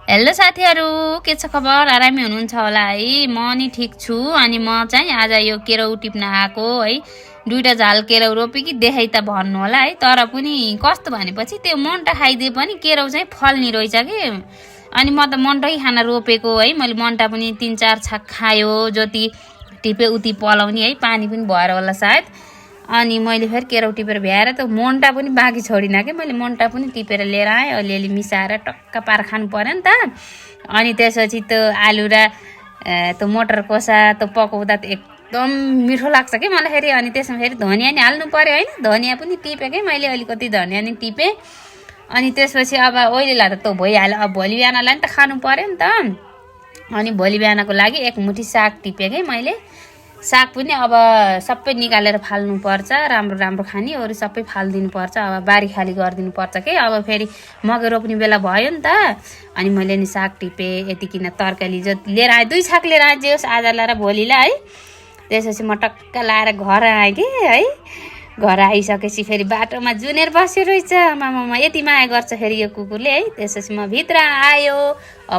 Hello साथीहरु, के छ खबर? आरामै हुनुहुन्छ होला है। म नि ठीक छु। अनि म चाहिँ आज यो केराउ टिप्न आएको है। दुईटा झाल केराउ रोपे कि देखाइ त भन्नु होला है। तर पनि कस्तो भनेपछि त्यो मन्टा खाइदिए पनि केराउ चाहिँ फल्नी रहेछ के। अनि म त मन्टै खान रोपेको है। मैले मन्टा पनि 3-4 छाक खायो। जति टिपे उति पलाउने है। पानी पनि भएर होला सायद। अनि मैले फेरि केराउ टिपेर भ्याएर त मन्टा पनि बाँकी छोडिन के। मैले मन्टा पनि टिपेर लिएर आएँ। अलिअलि मिसाएर टक्क पार खानु पर्यो नि त। अनि त्यसपछि त आलु र त मटर कोसा त पकाउँदा त एकदम मिठो लाग्छ के मलाई फेरि। अनि त्यसमा फेरि धनिया नि हाल्नु पर्यो हैन। धनिया पनि टिपेँ के मैले, अलिकति धनिया नि टिपेँ। अनि त्यसपछि अब ओइलेलाई त भइहाल्यो। अब भोलि बिहानलाई नि त खानु पर्यो नि त। अनि भोलि बिहानको लागि एक मुठी साग टिपेँ के मैले। साग पनि अब सबै निकालेर फाल्नु पर्छ। राम्रो राम्रो खाने अरु सबै फाल्दिनु पर्छ। अब बारी खाली गरिदिनु पर्छ के। अब फेरि मकै रोप्ने बेला भयो नि त। अनि मैले नि साग टिपेँ। यतिकिन तरकारी जति लिएर आएँ, 2 छाक लिएर आएँ जे होस् आजलाई र भोलिलाई है। त्यसपछि म टक्क लाएर घर आएँ के है। घर आइसकेपछि फेरि बाटोमा जुनेर बस्यो रहेछ। मामा यति माया गर्छ फेरि यो कुकुरले है। त्यसपछि म भित्र आयो। अब